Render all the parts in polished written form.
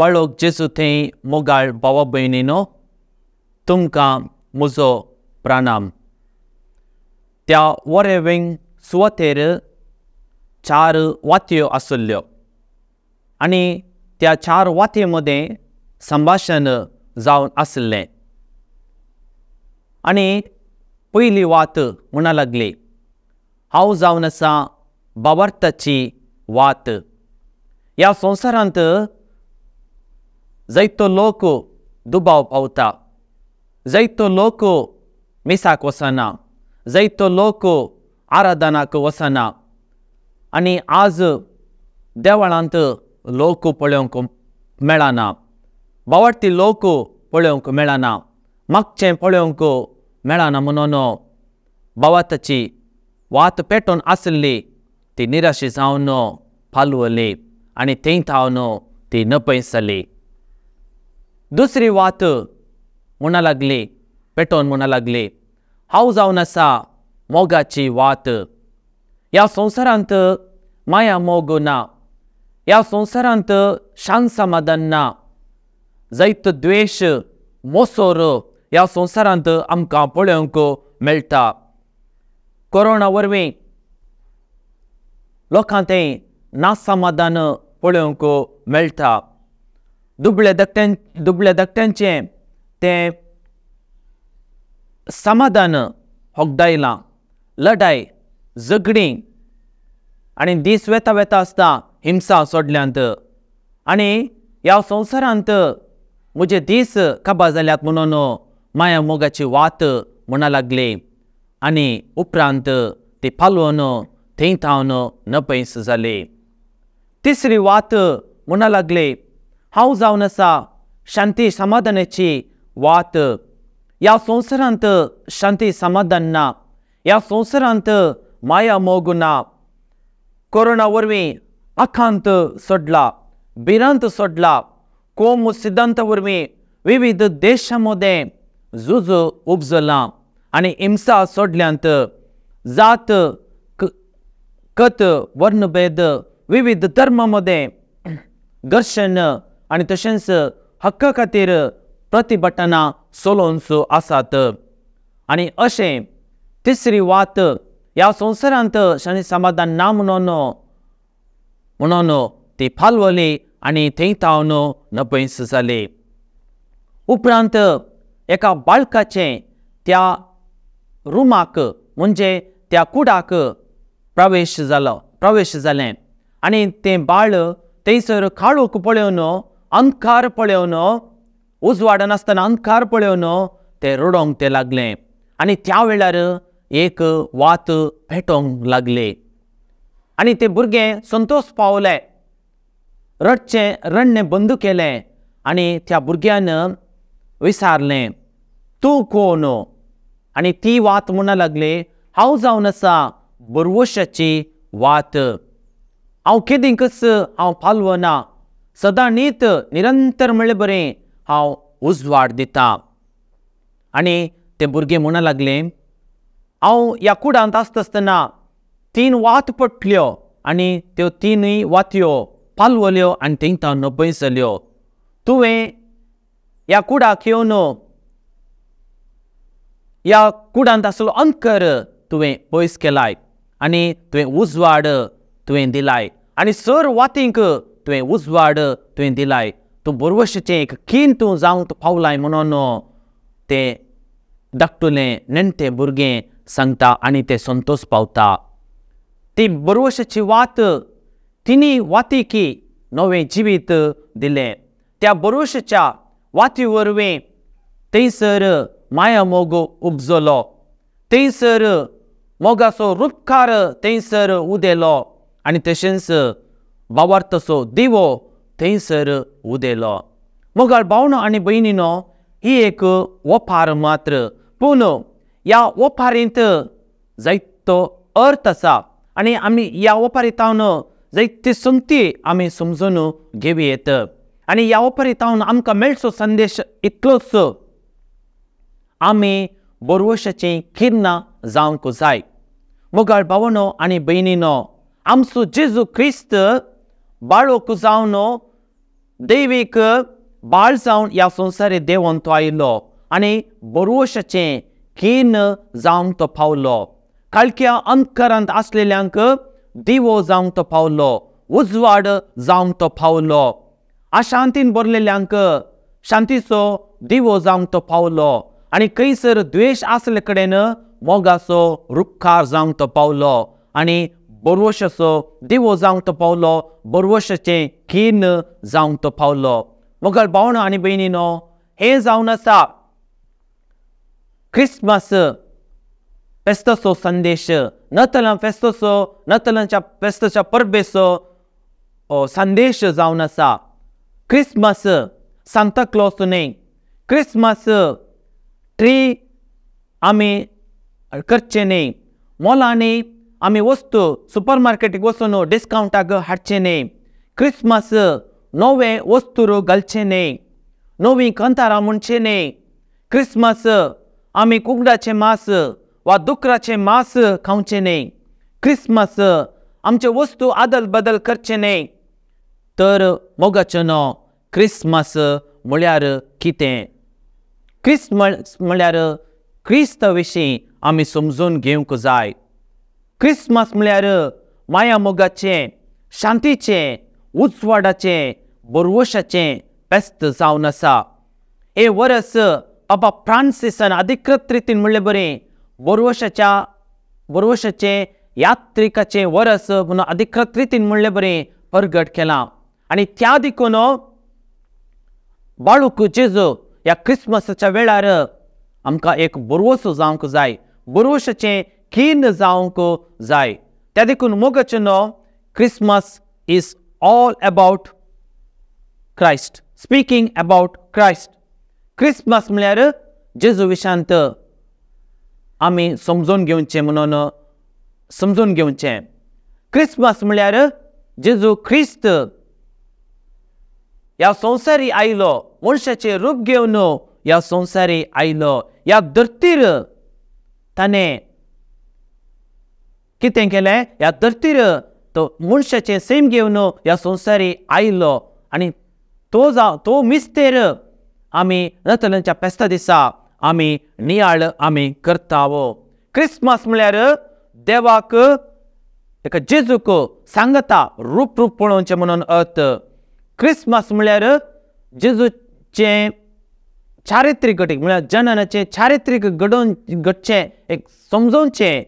बाळोक जेजू थंय मोगाळ भावा भयणीनो, तुमकां म्हजो प्रणाम. त्या वरेवेंग सुवातेर चार वातयो आशिल्ल्यो आनी त्या चार वातये मदें संभाशण जावन आशिल्लें. आनी पयली वात म्हणा लागली, हांव जावन आसा भावार्थाची वात. ह्या संवसारांत जायतो लोक दुबाव पावता, जायतो लोक मिसाक वचना, जायतो लोक आराधनाक वचना आनी आज देवळांत लोक पळोवंक मेळना, भावार्थी लोक पळोवंक मेळना, मागचें पळोवंक मेळना म्हणून भावार्थाची वात पेटोवन आशिल्ली ती निराशी जावन पालवली आनी थंय थावन ती नपयस जाली. दुसरी वात म्हणा लागली, पेटोवन म्हणा लागली, हांव जावन आसा मोगाची वात. ह्या संवसारांत माया मोग ना, ह्या संवसारांत शांत समाधान ना, जायतो द्वेश मोसोर ह्या संवसारांत आमकां पळोवंक मेळटा. कोरोना वरवीं लोकांक तें नासमाधान पळोवंक मेळटा. दुबळे धाकट्यांचें तें समाधान होगडायलां, लढाय झगडीं आनी दीस वेता वेता आसता हिंसा सोडल्यांत आनी ह्या संवसारांत म्हजे दीस काबार जाल्यात म्हणून माया मोगाची वात म्हणा लागली आनी उपरांत ती पालोवन थंय थावन नपयस जाली. तिसरी वात म्हणा लागली, हांव जावन आसा शांती समाधानाची वात. ह्या संवसारांत शांती समाधान ना, ह्या संवसारांत माया मोग ना. कोरोना वरवीं आखांत सोडला, भिरांत सोडला, कोम सिद्धांता वरवीं विविध देशां मदें झूज उपजलां आनी हिंसा सोडल्यांत. जात कत वर्णभेद विविध धर्मा मदें घर्शण आनी तशेंच हक्का खातीर प्रतिभटनां चलोवंच आसात. आनी अशें तिसरी वात ह्या संवसारांत शांती समाधान ना म्हणून म्हणून ती पालवली आनी थंय थावन नपयस जाली. उपरांत एका बाळकाचें त्या रुमाक म्हणजे त्या कुडाक प्रवेश जालो, प्रवेश जालें आनी तें बाळ थंयसर काळोख पळोवन, अंधकार पळोवन, उजवाड नासतना अंधकार पळोवन तें रडोवंक तें लागलें आनी त्या वेळार एक वात पेटोवंक लागली आनी तें भुरगें संतोश पावलें, रडचें रडणें बंद केलें आनी त्या भुरग्यान विचारलें, तूं कोण? आनी ती वात म्हणा लागली, हांव जावन आसा बरवशाची वात. हांव केदींकच हांव पालवना, सदां नीत निरंतर म्हळ्ळे बरें हांव उजवाड दिता. आनी तें भुरगें म्हणा लागलें, हांव ह्या कुडांत आसता आसतना तीन वात पडल्यो आनी त्यो तिनूय वातयो पालवल्यो आनी थंय थावन नपयस जाल्यो. तुवें ह्या कुडाक येवन ह्या कुडांत आसलो अंकर तुवें पयस केलाय आनी तुवें उजवाड तुवें दिलाय आनी सर वातींक तुवें उजवाड तुवें दिलाय. तूं बरवशेचें एक कीन तूं जावंक पावलाय म्हणून तें धाकटुलें नेणटें भुरगें सांगता आनी तें संतोश पावता. ती बरवशाची वात तिनी वातीकी नवें जिवीत दिलें. त्या बरवशाच्या वाती वरवीं थंयसर माया मोग उपजलो, थंयसर मोगाचो रुपकार थंयसर उदेलो आनी तशेंच भावार्थाचो दिवो थंयसर उदेलो. मोगाळ भावनो आनी भयणीनो, ही एक ओपार मात्र, पूण ह्या ओपारींत जायतो अर्थ आसा आनी आमी ह्या ओपारींत जायती संगती आमी समजून घेवयेत आनी ह्या ओपारींत आमकां मेळचो संदेश इतलोच, आमी बरवशाचीं किरणां जावंक जाय. मोगाळ भावनो आनी भयणीनो, आमचो जेजू क्रिस्त बाळोक जावन दैवीक बाळ जावन ह्या संवसारी देवून तो आयलो आनी बरवशाचें कीन जावंक तो पावलो. काळख्या अंधकारांत आसलेल्यांक दिवो जावंक तो पावलो, उजवाड जावंक तो पावलो. अशांतीन भरलेल्यांक शांतीचो दिवो जावंक तो पावलो आनी खंयसर द्वेश आसले कडेन मोगाचो रुपकार जावंक तो पावलो आनी बरवशाचो दिवो जावंक तो पावलो, बरवशाचें कीन जावंक तो पावलो. मोगाळ भावणां आनी भयणीनो, हें जावन आसा क्रिसमस फेस्ताचो संदेश, नतलां फेस्ताचो, नतलांच्या फेस्ताच्या परबेचो संदेश जावन आसा. क्रिसमस सांता क्लॉस न्हय, क्रिसमस ट्री आमी करचें न्हय, मोलांनी आमी वस्तू सुपर मार्केटीक वचून डिस्कावंटाक हाडचें न्हय, क्रिसमस नवे वस्तू घालचें न्हय, नवीं कंतारां म्हणचें न्हय, क्रिसमस आमी कुकडाचें मांस वा दुकराचें मांस खावचें न्हय, क्रिसमस आमचे वस्तू आदल बदल करचें न्हय. तर मोगाचें न्हू, क्रिसमस म्हळ्यार कितें? क्रिसमस म्हळ्यार क्रिस्ता विशीं आमी समजून घेवंक जाय. क्रिसमस म्हळ्यार माया मोगाचें, शांतीचें, उजवाडाचें, बरवशाचें फेस्त जावन आसा. हे वरस बाबा फ्रांसिसान अधिकृत रितीन म्हणलें बरें बरवशाच्या बरवशाचें यात्रिकाचें वरस म्हणून अधिकृत रितीन म्हणलें बरें परगट केलां. आनी त्या देखून बाळूक जेजू ह्या क्रिसमसाच्या वेळार आमकां एक बरवसो जावंक जाय, बरवशाचें कीन जावंक जाय. त्या देखून मोगाचें न्हू, Christmas is all about Christ, speaking about Christ. Christmas म्हळ्यार जेजू विशांत आमी समजून घेवचें म्हणून समजून घेवचें. क्रिसमस म्हळ्यार जेजू ख्रिस्त ह्या संवसारी आयलो, मनशाचें रूप घेवन ह्या संवसारी आयलो, ह्या धर्तीर ताणें कितें केलें, ह्या धर्तीर तो मनशाचें सैम घेवन ह्या संवसारी आयलो आनी तो जावं तो मिस्तेर आमी नतलांच्या फेस्ता दिसा आमी नियाळ आमी करता. क्रिसमस म्हळ्यार देवाक एका जेजूक सांगता रूप रूप पळोवचें म्हणून अर्थ. क्रिसमस म्हळ्यार जेजूचें चारित्रीक घटीक म्हळ्यार जननाचें चारित्रीक घडोवन घडचें एक समजोवचें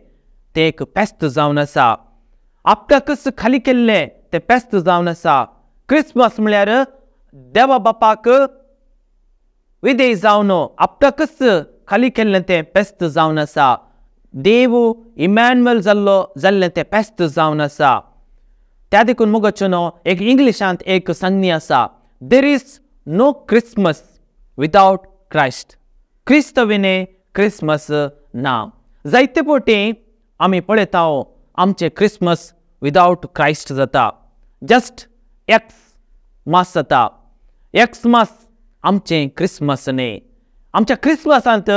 तें एक फेस्त जावन आसा. आपल्याकच खाली केल्लें तें फेस्त जावन आसा. क्रिसमस म्हळ्यार देवा बापाक विदेय जावन आपल्याकच खाली केल्लें तें फेस्त जावन आसा. देव इमॅन्युअल जाल्लो जाल्लें तें फेस्त जावन आसा. त्या देखून मोगाचें न्हू, एक इंग्लिशांत एक सांगणी आसा, there is no Christmas without Christ. क्रिस्त विणे क्रिसमस ना. जायते फावटी आमी पळयता आमचें क्रिसमस विदावट क्रायस्ट जाता, जस्ट एक्स मास जाता. एक्स मास आमचें क्रिसमस न्हय. आमच्या क्रिसमसांत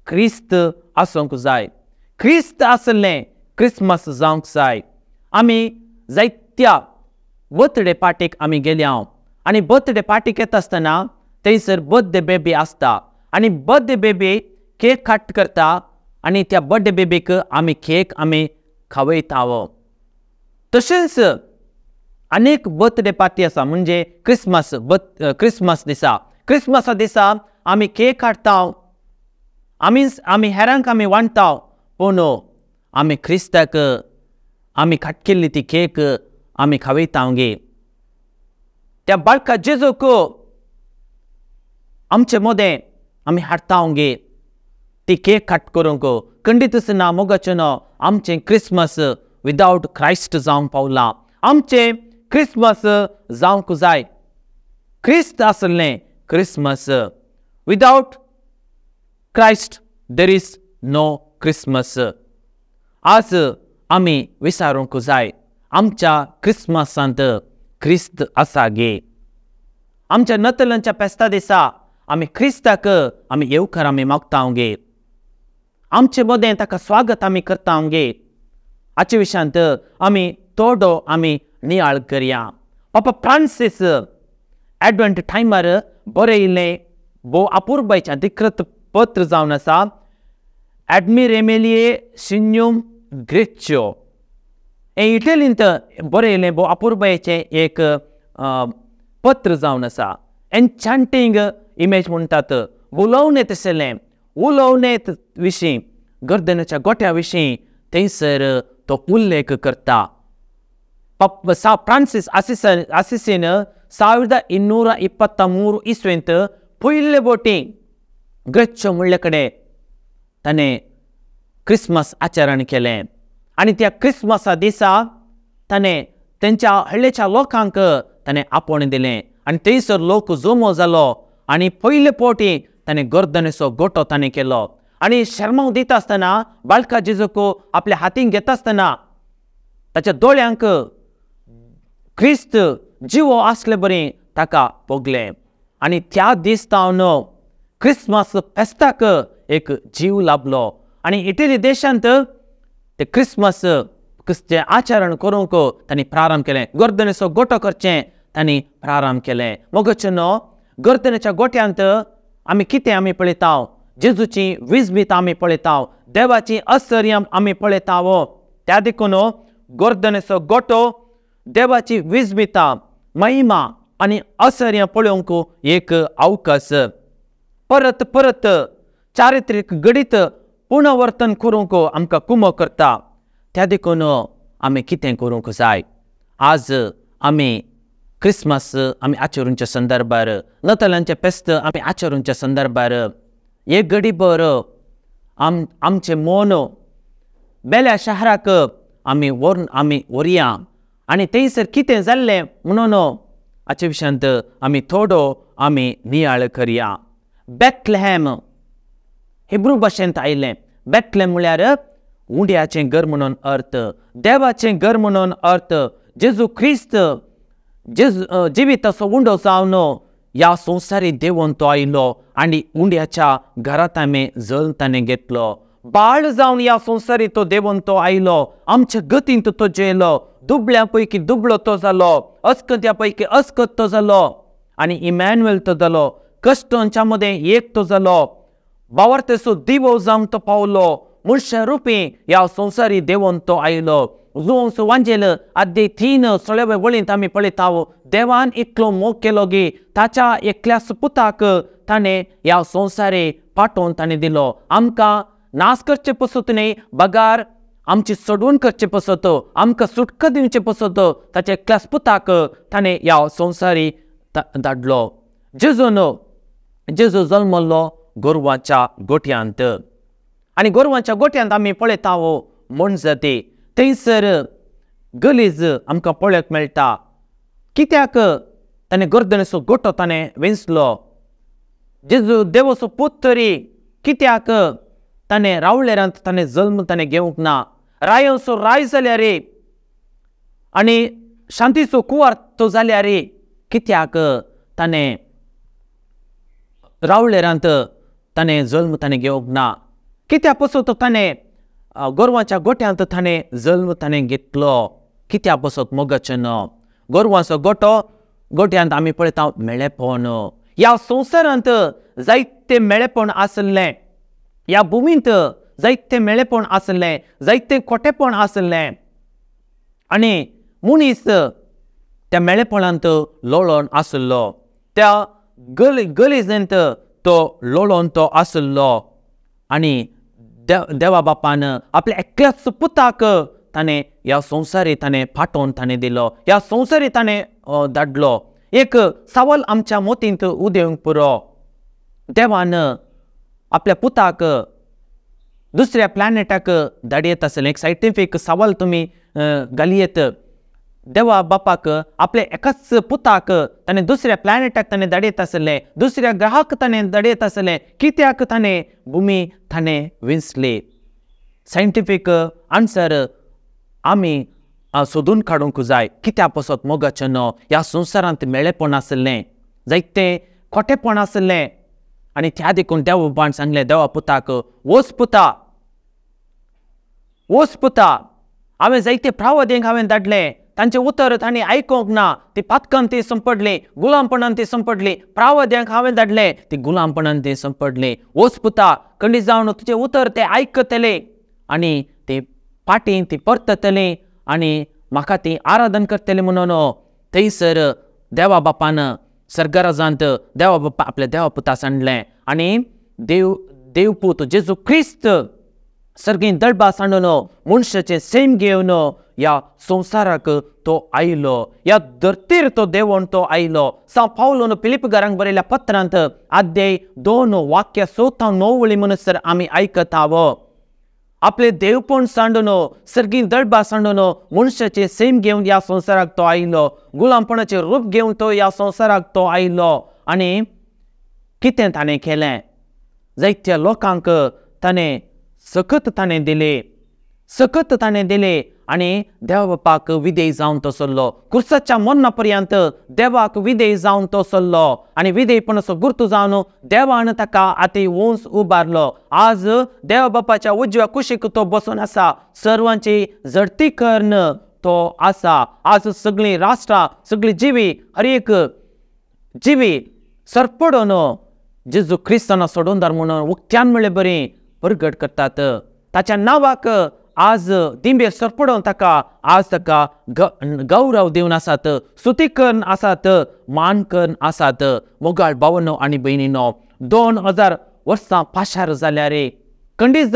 क्रिस्त आसूंक जाय, क्रिस्त आसलें क्रिसमस जावंक जाय. आमी जायत्या बर्थडे पार्टीक आमी गेल्या आनी बर्थडे पार्टीक येता आसतना थंयसर बर्थडे बेबी आसता आनी बर्थडे बेबी केक कट करता आनी त्या बर्थडे बेबीक आमी केक आमी खावयता. तशेंच अनेक बर्थडे पार्टी आसा, म्हणजे क्रिसमस क्रिसमस दिसा, क्रिसमसा दिसा आमी केक हाडटा, आमी आमी हेरांक आमी वांट्टा, पूण आमी क्रिस्ताक आमी खाटकेल्ली ती केक आमी खावयता गे. त्या बाळका जेजूक आमचे मदें आमी हाडटा गे ती केक कट करूंक. खंडीतच ना मोगाचें न्हू, आमचें क्रिसमस विदावट क्रायस्ट जावंक पावलां. आमचें क्रिसमस जावंक जाय क्रिस्त आसलें Christmas. Without Christ there is no Christmas. आज आमी विचारूंक जाय आमच्या क्रिसमसांत क्रिस्त आसा गे. आमच्या नतलांच्या फेस्ता दिसा आमी क्रिस्ताक आमी येवकार आमी मागता गे, आमचे मदें ताका स्वागत आमी करता गे. हाचे विशयांत आमी थोडो आमी नियाळ करया. पापा फ्रांसीस ॲडवेंट टायमार बरयिल्लें भोव अपुरबायचें अधिकृत पत्र जावन आसा ॲडमिरेमेलिये सिन्युम ग्रेच्यो. हें इटलींत बरयिल्लें भोव अपुरबायेचें एक पत्र जावन आसा. एन्चांटींग इमेज म्हणटात, उलोवणें तसलें, उलोवणें विशीं, गर्दनेच्या गोट्या विशीं थंयसर तो उल्लेख करता. फ्रांसीस आसिसीन 1223 इस्वेंत पयले बोटी ग्रेच्यो म्हणले कडेन ताणें क्रिसमस आचरण केलें आनी त्या क्रिसमसा दिसा ताणें तेंच्या हळ्ळेच्या लोकांक ताणें आपोवणें दिलें आनी थंयसर लोक जमो जालो आनी पयले फावटी ताणें गर्दनेचो गोटो ताणें केलो आनी शर्मांव दिता आसतना बाळका जेजूक आपल्या हातीन घेता आसतना ताच्या दोळ्यांक क्रिस्त जिवो आसले बरी ताका भोगलें आनी त्या दीस तावन क्रिसमस फेस्ताक एक जीव लाभलो आनी इटली देशांत ते क्रिसमस क्रिस्ते आचरण करूंक तांणी प्रारंभ केलें. गर्दनेचो गोटो करचें तांणी प्रारंभ केलें. मोगचे न्हू गर्दनेच्या गोट्यांत आमी कितें आमी पळयता, जेजूची विजमीत आमी पळयता, देवाची आश्चर्य आमी पळयता. त्या देखून गर्दनेचो गोटो देवाची विजमिता, महिमा आनी आश्चर्य पळोवंक एक अवकाश. परत परत चारित्रीक घडीत पुनर्वर्तन करूंक आमकां कुमो करता. त्या देखून आमी कितें करूंक जाय? आज आमी क्रिसमस आमी आचरूंच्या संदर्भार, नतालांचें फेस्त आमी आचरूंच्या संदर्भार एक घडी भर आमचें मन बेल्या शहराक आमी व्हरून आमी व्हरया आनी थंयसर कितें जाल्लें म्हणून हाचे विशयांत आमी थोडो आमी नियाळ करया. बेथलेहम हिब्रू भाशेंत आयलें. बेथलेहम म्हळ्यार उंड्याचें घर म्हणून अर्थ, देवाचें घर म्हणून अर्थ. जेजू क्रिस्त जेजू जिविताचो उंडो जावन ह्या संवसारी देवून तो आयलो आनी उंड्याच्या घरांत आमी जल्म ताणें घेतलो. बाळ जावन ह्या संवसारी तो देवून तो आयलो, आमच्या गतींत तो जेलो, दुबळ्या पैकी दुबळो तो जालो, अस्कत्या पैकी अस्कत तो जालो आनी इमॅन्युएल तो जालो, कश्टांच्या मदें एक तो जालो, बावार्थेचो दिवो जावन तो पावलो, मनशा रुपी ह्या संवसारी देवून तो आयलो. जुवांस वांजेल आद्य 3:16 वळींत आमी पळयता, देवान इतलो मोग केलो की ताच्या एकल्याच पुताक ताणें ह्या संवसारी पाठोवन ताणें दिलो. आमकां नाश करचे पसत न्हय, बगार आमची सोडवण करचे पसत, आमकां सुटका दिवचे पसत ताच्या एकल्याच पुताक ताणें ह्या संवसारी धाडलो. जेजून जेजू जल्मल्लो गोरवांच्या गोठ्यांत आनी गोरवांच्या गोठ्यांत आमी पळयता मोनजाती थंयसर गलीज आमकां पळोवंक मेळटा. कित्याक ताणें गर्दनेचो गोटो ताणें वेंचलो? जेजू देवाचो पूत तरी कित्याक ताणें रावळेरांत ताणें जल्म ताणें घेवंक ना? रायांचो राय जाल्यार आनी शांतीचो कुवार तो जाल्यार कित्याक ताणें रावळेरांत ताणें जल्म ताणें घेवंक ना? कित्या पसत ताणें गोरवांच्या गोट्यांत ताणें जल्म ताणें घेतलो? कित्या पसत मोगाचें न्हू गोरवांचो गोटो गोट्यांत आमी पळयता मेळेपण. ह्या संवसारांत जायते मेळेपण आसलें, ह्या भुमींत जायते मेळेपण आसलें, जायते खोटेपण आसलें आनी मनीस त्या मेळेपणांत लोळोन आसलो, त्या गलिजेंत तो लोळोन तो आसलो आनी देवा बापान आपल्या एकल्याच पुताक ताणें ह्या संवसारी ताणें पाठोवन ताणें दिलो, ह्या संवसारी ताणें धाडलो. एक सवाल आमच्या मोतींत उदेवंक पुरो, देवान आपल्या पुताक दुसऱ्या प्लॅनेटाक धाडयेत आसलें. एक सायंटिफीक सवाल तुमी घालयेत, देवा बापाक आपल्या एकाच पुताक ताणें दुसऱ्या प्लॅनेटाक ताणें धाडयत आसलें, दुसऱ्या ग्रहाक ताणें धाडयत आसलें, कित्याक ताणें भुमी ताणें विंचली? सायंटिफीक आन्सर आमी सोदून काडूंक जाय. कित्या पसत मोगाचें न्हू ह्या संवसारांत मेळेपण आसलें, जायते खोटेपण आसलें आनी त्या देखून देवा बापान सांगलें देवा पुताक, वच पुता, वच पुता, हांवें जायते प्रावदेंक हांवें धाडलें, तांचें उतर तांणी आयकूंक ना, ती पातकान ती संपडली, गुलामपणान ती संपडली। प्रावद्यांक हांवें धाडलें, ती गुलामपणान ती संपडली। वच पुता, खंडीत जावन तुजें उतर ते आयकतले आनी ते फाटीं ती परततले आनी म्हाका ती आराधन करतले म्हणून थंयसर देवा बापान सर्गराजांत देवा बापा आपल्या देवा पुता सांडलें आनी देवपूत जेजू क्रिस्त सर्गीं दळबा सांडून मनशाचें सैम घेवन ह्या संवसाराक तो आयलो, ह्या धर्तीर तो देवून तो आयलो। साव पावलोन फिलिपगारांक बरयल्या पत्रांत अध्याय 2 वाक्य 6 9 वळी म्हणसर आमी आयकताव, आपले देवपण सांडून सर्गीं दळबा सांडून मनशाचें सैम घेवन ह्या संवसाराक तो आयलो, गुलामपणाचें रूप घेवन तो ह्या संवसाराक तो आयलो। आनी कितें ताणें केलें? जायत्या लोकांक ताणें सकत ताणें दिले, सकत ताणें दिले आनी देवा बापाक विधेय जावन तो सरलो। कुर्साच्या मरणा पर्यंत देवाक विधेय जावन तो सरलो आनी विधेयपणाचो गुर्तू जावन देवान ताका आती वंस उबारलो। आज देवा बापाच्या उजव्या कुशीक तो बसून आसा, सर्वांची झडती करून तो आसा। आज सगळीं राष्ट्रां, सगळीं जिवी, हर एक जिवी सरपडून जेजू क्रिस्ताना सोडूनदार म्हणून उक्त्यान म्हळ्ळे बरी परगट करतात। ताच्या नांवाक आज दिंबे सरपडोवन ताका आज ताका गौरव दिवन आसात, स्तुती करून आसात, मान करून आसात। मोगाळ भावनो आनी भयणीनो, 2000 वर्सां पाशार जाल्यार खंडीत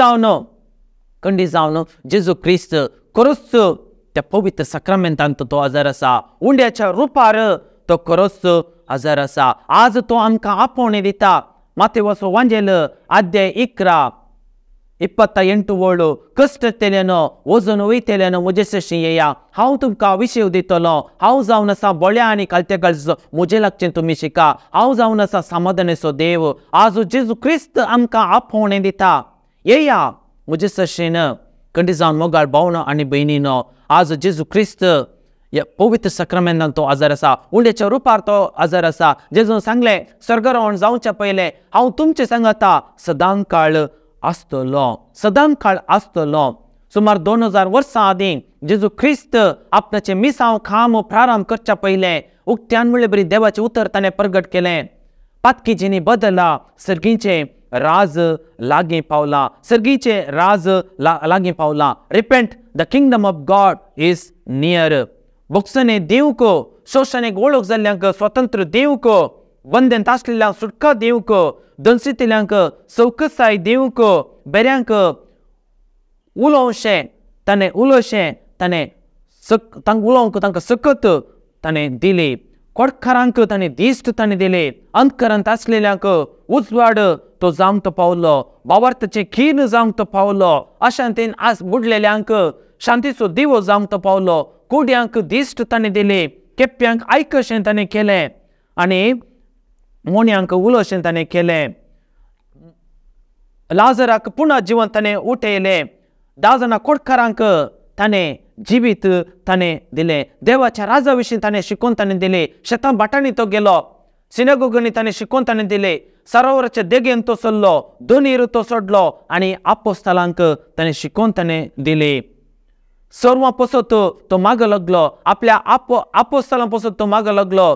जावन जेजू क्रिस्त खरोच त्या पवित्र साक्रामेंतांत तो हजर आसा, उंड्याच्या रुपार तो खरोच हजर आसा। आज तो आमकां आपोवणें दिता। मातेवाचो वांजेल अध्याय 11 28 वळू, कश्टतेल्यानो वजन वयतेल्यानो म्हजे सरशीं येया, हांव तुमकां विशेव दितलो। हांव जावन आसा बळ्या आनी कालत्या काळजो, म्हजे लागचें तुमी शिका। हांव जावन आसा समाधानेचो देव। आज जेजू क्रिस्त आमकां आपोवणें दिता, येया म्हजे सरशीन। खंडीत जावन मोगाळ भावनो आनी भयणीनो, आज जेजू क्रिस्त पवित्र साक्रामेंतान तो हजर आसा, उंड्याच्या रुपार तो हजर आसा। जेजून सांगलें, स्वर्गारोहण जावच्या पयलें हांव तुमचें सांगता सदां काळ आसतलो, सदां काळ आसतलो। सुमार 2000 वर्सां आदीं जेजू क्रिस्त आपणाचें मिसांव खाम प्रारंभ करच्या पयलें उक्त्यान म्हळ्ळे बरी देवाचें उतर ताणें प्रगट केलें। पातकी जिणी बदला, सर्गीचें राज लागीं पावलां, सर्गीचें राज लागीं पावलां। Repent, the kingdom of God is near. बोक्सने दिवंक, शोशणेक वळख जाल्ल्यांक स्वतंत्र दिवंक, बंदेंत आसलेल्यांक सुटका दिवंक, दंसितिल्यांक सवकसाय दिवंक, बेऱ्यांक उलोवशें ताणें उलोवशें ताणें तांकां उलोवंक तांकां सकत ताणें दिली। कोडकारांक ताणें दिश्ट ताणें दिली। अंधकारांत आसलेल्यांक उजवाड तो जावंक तो पावलो, भावार्थाचें खीण जावंक तो पावलो, अशांतीन आस बुडलेल्यांक शांतीचो दिवो जावंक तो पावलो, कुड्यांक दिश्ट ताणें दिली, केप्यांक आयकशें ताणें केलें आनी मोन्यांक उलोवशें ताणें केलें। लाजराक पुनः जिवन ताणें उठयलें। 10 जाणां कोडकारांक ताणें जिवीत ताणें दिलें। देवाच्या राजा विशीं ताणें शिकोवन ताणें दिलें। शेतां भाटांनी तो गेलो, सिनेगोगांनी ताणें शिकोवन ताणें दिलें। सरोवराच्या देगेन तो सरलो, दोनीर तो सोडलो आनी आपोस्तालांक ताणें शिकोवन ताणें दिलें। सर्वां पसत तो मागो लागलो, आपल्या आपोस्तालां पसत तो मागो लागलो,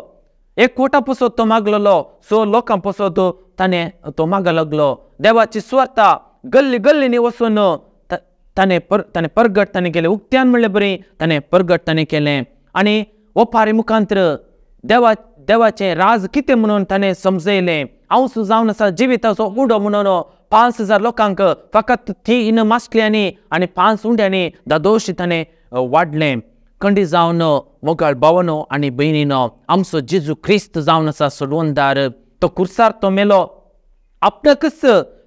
एक कोटा पसत तो मागलेलो, सो लोकां पसत ताणें तो मागो लागलो। देवाची सुवार्ता गल्ली गल्लींनी वचून ताणें परगट ताणें केलें, उक्त्यान म्हणलें बरी ताणें परगट ताणें केलें आनी ओपारी मुखांत्र देवाचें राज कितें म्हणून ताणें समजयलें। हांव जावन आसा जिविताचो उडो म्हणून 5000 लोकांक फकत 3 मासल्यांनी आनी 5 उंड्यांनी दादोशी ताणें वाडलें। खंडीत जावन मोगाळ भावनो आनी भयणीनो, आमचो जेजू क्रिस्त जावन आसा सोडवणदार। तो कुर्सार तो मेलो, आपणाकच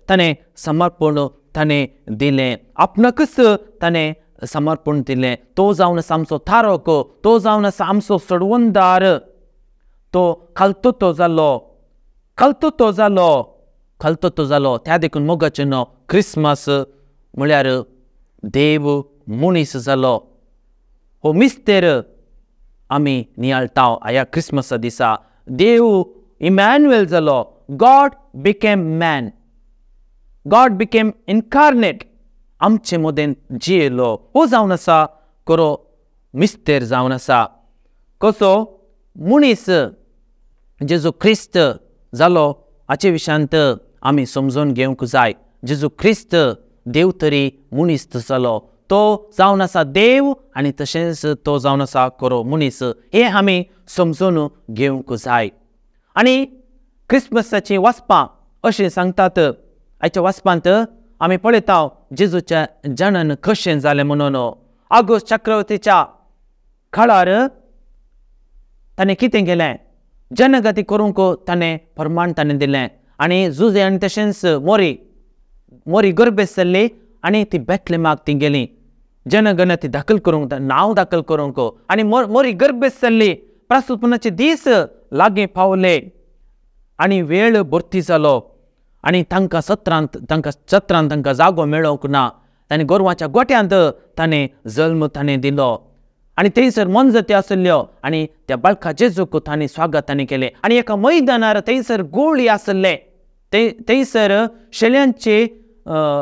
ताणें समर्पण ताणें दिलें, आपणाकच ताणें समर्पण दिलें। तो जावन आसा आमचो थारोक, तो जावन आसा आमचो सोडवणदार। तो खालतो तो जालो, खालतो तो जालो, खालतो तो जालो। त्या देखून मोगाचें न्हू क्रिसमस म्हळ्यार देव मनीस जालो हो मिस्तेर आमी नियाळटा ह्या क्रिसमसा दिसा। देव इमॅन्युएल जालो, God became man, God became incarnate, आमचे मदेन जियेलो। हो जावन आसा खरो मिस्तेर जावन आसा। कसो मनीस जेजू क्रिस्त जालो हाचे विशयांत आमी समजून घेवंक जाय। जेजू क्रिस्त देव तरी मनीस जालो, तो जावन आसा देव आनी तशेंच तो जावन आसा खरो मनीस, हें आमी समजून घेवंक जाय। आनी क्रिसमसाचीं वाचपां अशें सांगतात। आयच्या वाचपांत आमी पळयता जेजूचें जनन कशें जालें म्हणून। आगोस्त चक्रवर्तीच्या काळार ताणें कितें केलें, जनगती करूंक ताणें प्रमाण ताणें दिलें आनी जुजे आनी तशेंच मोरी मोरी गर्भेस्त जाल्ली आनी ती बेथलेमाक ती गेली जनगणती दाखल करूंक, नांव दाखल करूंक। आनी मोरी गर्भेस्त जाल्ली, प्रासुपणाचे दीस लागीं पावले आनी वेळ भरती जालो आनी तांकां सत्रांत तांकां जागो मेळोवंक ना। ताणें गोरवांच्या गोट्यांत ताणें जल्म ताणें दिलो आनी थंयसर मनजती आसल्ल्यो आनी त्या बाळका जेजूक ताणें स्वागत ताणें केलें। आनी एका मैदानार थंयसर गोळी आसले, थंयसर शेल्यांचे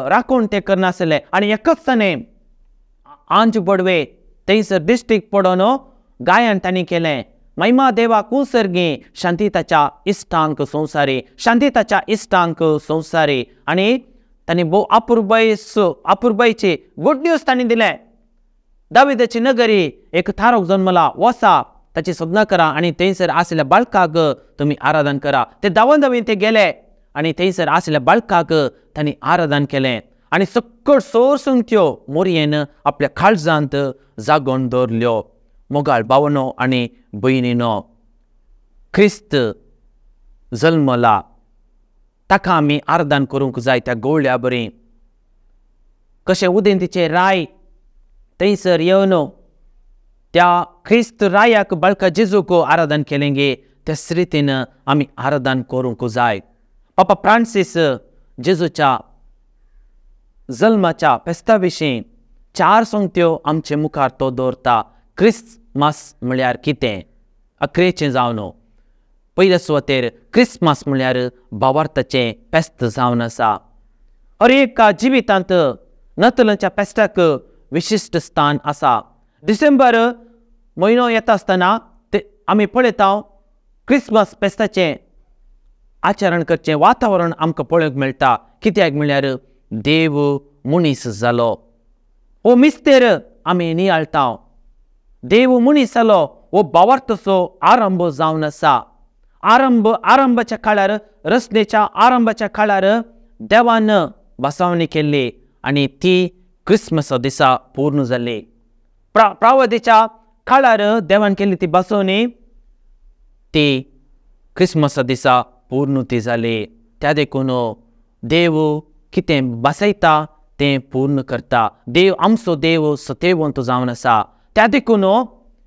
राखण ते करनासले आनी एकच ताणें आंज बडवे थंयसर दिश्टीक पडोन गायन ताणें केलें, महिमा देवा कुसर्गी शांती ताच्या इश्टांक संवसारी, शांती ताच्या इश्टांक संवसारी। आनी ताणें भोव अपुरबायची गुड न्यूज ताणें दिलें, दाविदाची नगरी एक थारोक जन्मला, वसा ताची सपनां करा आनी थंयसर आशिल्ल्या बाळकाक तुमी आराधन करा। ते धांवन धांवन ते गेले आनी थंयसर आशिल्ल्या बाळकाक तांणी आराधन केलें आनी सकट सोरसून त्यो मोरयेन आपल्या काळजांत जागोवन दवरल्यो। मोगाळ भावनो आनी भयणीनो, क्रिस्त जल्मला ताका आमी आराधन करूंक जाय त्या गोवळ्या बरी। कशें उदेंतीचे राय थंयसर येवन त्या क्रिस्त रायाक बाळका जेजूक आराधन केलें गे, त्याच रितीन आमी आराधन करूंक जाय। पापा फ्रांसीस जेजूच्या जल्माच्या फेस्ता विशीं चार सोंगत्यो आमचे मुखार तो दवरता। क्रिसमस म्हळ्यार कितें अक्रेचें जावन, पयले सुवातेर क्रिसमस म्हळ्यार भावार्थाचें फेस्त जावन आसा। हर एका जिवितांत नतलच्या फेस्ताक विशिश्ट स्थान आसा। डिसेंबर म्हयनो येता आसतना ते आमी पळयता क्रिसमस फेस्ताचें आचरण करचें वातावरण आमकां पळोवंक मेळटा। कित्याक म्हळ्यार देव मनीस जालो हो मिस्तेर आमी नियाळटा। देव मनीस जालो हो भावार्थाचो आरंभ जावन आसा। आरंभाच्या काळार, रचनेच्या आरंभाच्या काळार देवान बसावणी केल्ली आनी ती क्रिसमसा दिसा पूर्ण जाली। प्रावधीच्या काळार देवान केल्ली ती बसवणी ती क्रिसमसा दिसा पूर्ण ती जाली। त्या देखून देव कितें बसयता तें पूर्ण करता। देव आमचो देव सतेवंत जावन आसा। त्या देखून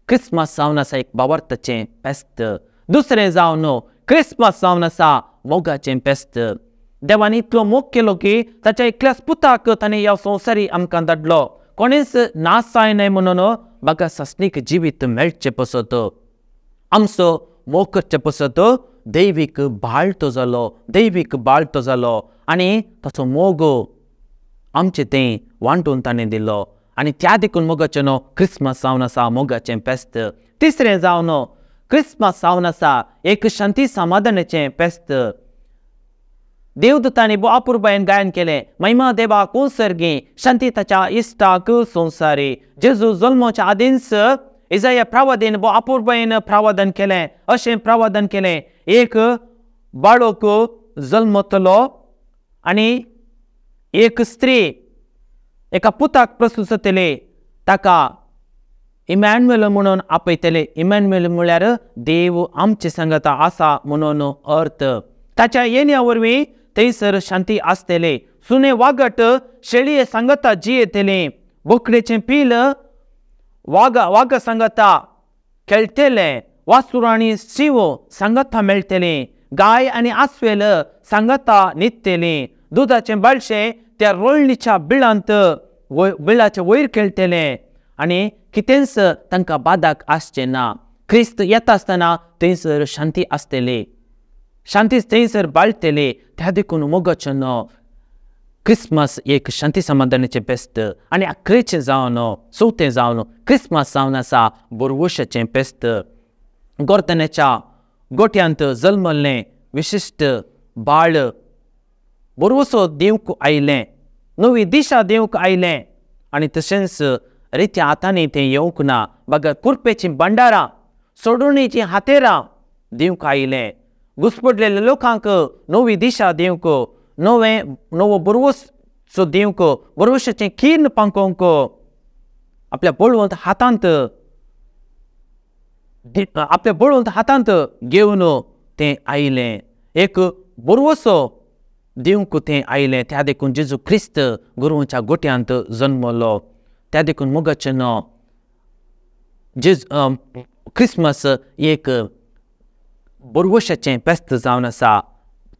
क्रिसमस जावन आसा एक भावार्थाचें फेस्त। दुसरें जावन क्रिसमस जावन आसा मोगाचें फेस्त। देवान इतलो मोग केलो की ताच्या एकल्याच पुताक ताणें ह्या संवसारी आमकां धाडलो, कोणेच नाश जायना म्हणून म्हाका सासणीक जिवीत मेळचें पसत, आमचो मोग करचें पसत दैवीक बाळतो जालो, दैवीक बाळतो जालो आनी ताचो मोग आमचें तें वांटून ताणें दिलो आनी त्या देखून मोगाचें न्हू क्रिसमस जावन आसा मोगाचें फेस्त। तिसरें जावन क्रिसमस जावन आसा एक शांती समाधानाचें फेस्त। देवदूतांनी भोव अपुरबायेन गायन केलें, महिमा देवा कुसर्गी शांती ताच्या इश्टाक संवसारी। जेजू जल्माच्या आदींच इजाया प्रवादीन भोव अपुरबायेन प्रवादन केलें, अशें प्रवादन केलें, एक बाळक जल्मतलो आनी एक स्त्री एका पुताक प्रसूत जातली, ताका इमॅन्युएल म्हणून आपयतले। इमॅन्युएल म्हळ्यार देव आमचे सांगता आसा म्हणून अर्थ। ताच्या येण्या वरवीं थंयसर शांती आसतली, सुने वागट शेळये सांगता जियेतले, बोकडेचें पील वागा सांगता खेळटले, वासूर आनी शिव सांगता मेळटले, गाय आनी आस्वेल सांगता न्हिदतली, दुदाचें बाळशें त्या रोळणीच्या बिळांत बिळाचे वयर खेळटले आनी कितेंच तांकां बादाक आसचें ना। क्रिस्त येता आसतना थंयसर शांती आसतली, शांती थंयसर बाळटली। त्या देखून मोगाचें न्हू क्रिसमस एक शांती समाधानाचें फेस्त आनी आखरेचें जावन चवथें जावन क्रिसमस जावन आसा बोरवशाचें फेस्त. गोरतण्याच्या गोठ्यांत जल्मल्लें विशिश्ट बाळ बोरवसो दिवंक आयलें, नवी दिशा दिवंक आयलें आनी तशेंच रित्या हातांनी तें येवंक ना, बगर कुरपेचीं भंडारां सोडणीचीं हातेरां दिवंक आयलें. घुसपडलेल्या लोकांक नवी दिशा दिवंक, नवें नवो बरवसो दिवंक, बरवशाचें किर्ण पांकोवंक आपल्या बळवंत हातांत आपल्या बळवंत हातांत घेवन तें आयलें. एक बरवसो दिवंक तें आयलें. त्या देखून जेजू क्रिस्त गोरवांच्या गोठ्यांत जन्मलो. त्या देखून मोगाचें न्हू जेजू क्रिसमस एक बरवशाचें फेस्त जावन आसा.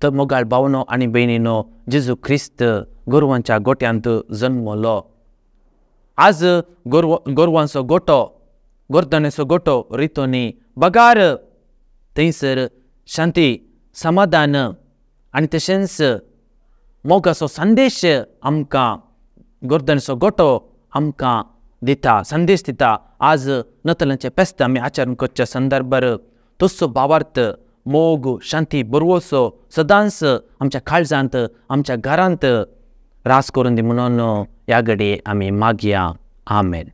तर मोगाळ भावनो आनी भयणीनो, जेजू क्रिस्त गोरवांच्या गोठ्यांत जन्मलो. आज गोरवांचो गोठो, गोरदाण्याचो गोठो रितो न्ही, बगार थंयसर शांती समाधान आनी तशेंच मोगाचो संदेश आमकां गोरदाण्याचो गोठो आमकां दिता, संदेश दिता. आज नतलांचें फेस्त आमी आचरण करच्या संदर्भार तसो भावार्थ मोग शांती बरवसो सदांच आमच्या काळजांत आमच्या घरांत रास करून दी म्हणून ह्या घडये आमी मागया. आमेन.